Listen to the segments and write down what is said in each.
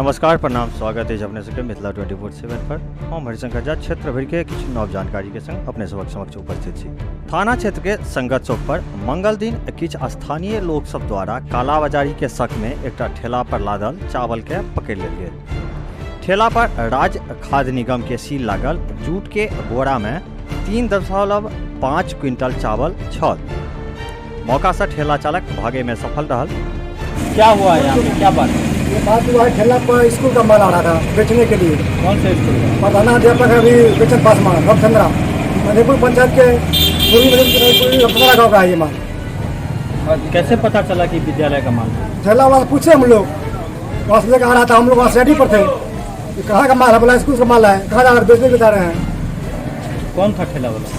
नमस्कार, प्रणाम, स्वागत अछि अपने सबके मिथिला 24/7 पर। हम हरिशंकर झा क्षेत्र भरि के किछु नव जानकारी के संग अपने सबक समक्ष उपस्थित छी। थाना क्षेत्र के संगत चौक पर मंगल दिन किछु स्थानीय लोक सब द्वारा कालाबाजारी के शक में एकटा ठेला पर लादल चावल के पकड़ि लेल गेल। ठेला पर राज्य खाद्य निगम के सील लागल जूट के बोरा में 3.5 क्विंटल चावल छल। मौका से ठेला चालक भागे में सफल रहल। क्या हुआ यहाँ पे, क्या बात है? ये बात हुआ है, ठेला पर स्कूल का माल आ रहा था बेचने के लिए। कौन से स्कूल का? प्रधानाध्यापक है अभी बेचन पासवान, रमचंद्रा, मधेपुर पंचायत के पूर्वी पूर्वी रमचंद्रा गाँव का है ये माल। कैसे पता चला कि विद्यालय का माल है? ठेला वाला से पूछे हम लोग, वहाँ से लेकर आ रहा था, हम लोग वहाँ सेडी पर थे कि कहाँ का माल है? बोला स्कूल का माल है। कहाँ जा रहा है? बेचने के जा रहे हैं। कौन था ठेला वाला?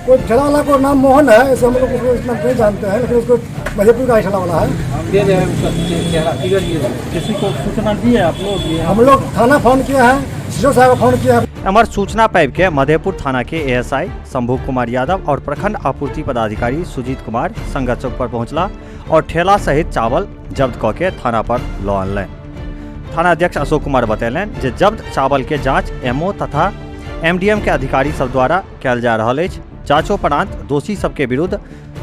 कोई ठेला वाला को नाम मोहन है, ऐसे हम लोग उसको इतना नहीं जानते हैं, लेकिन उसको मधेपुर का ही ठेला वाला है। दे रहे हैं उसका चेहरा फिगर ये है। किसी को सूचना दी है आप लोग? ये हम लोग थाना फोन किया है, सीओ साहब को फोन किया है। एम्हर सूचना पाबि के मधेपुर थाना के एएसआई शंभू कुमार यादव और प्रखंड आपूर्ति पदाधिकारी सुजीत कुमार संगत चौक पर पहुंचला और ठेला सहित चावल जब्त कऽ के थाना पर लऽ अनलनि। थानाध्यक्ष अशोक कुमार बतेलनि जे जब्त चावल के जांच एमओ तथा एमडीएम के अधिकारी सब द्वारा कयल जा रहल अछि। जांचोपरांत दोषी सबके विरुद्ध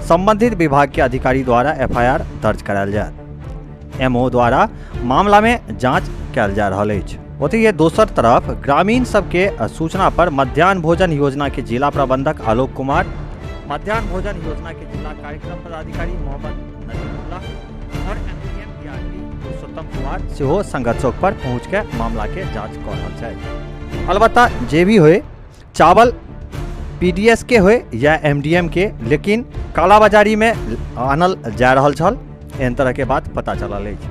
संबंधित विभाग के अधिकारी द्वारा एफआईआर दर्ज करायल जायत। एमओ द्वारा मामला में जांच कयल जा रहल अछि। ओतहि दोसर तरफ ग्रामीण सबके सूचना पर मध्याह्न भोजन योजना के जिला प्रबंधक आलोक कुमार, मध्याह्न भोजन योजना के जिला कार्यक्रम पदाधिकारी मोहम्मद नजीबुल्लाह और एमडीएम डीआरपी पुरुषोत्तम कुमार सेहो संगत चौक पर पहुंच के मामला के जांच कऽ रहल छथि। अलबत्ता जे भी होय, चावल पीडीएस के होय या एमडीएम के, लेकिन कालाबाजारी में आनल जा रहल छल, एहन तरह के बात पता चलल अछि।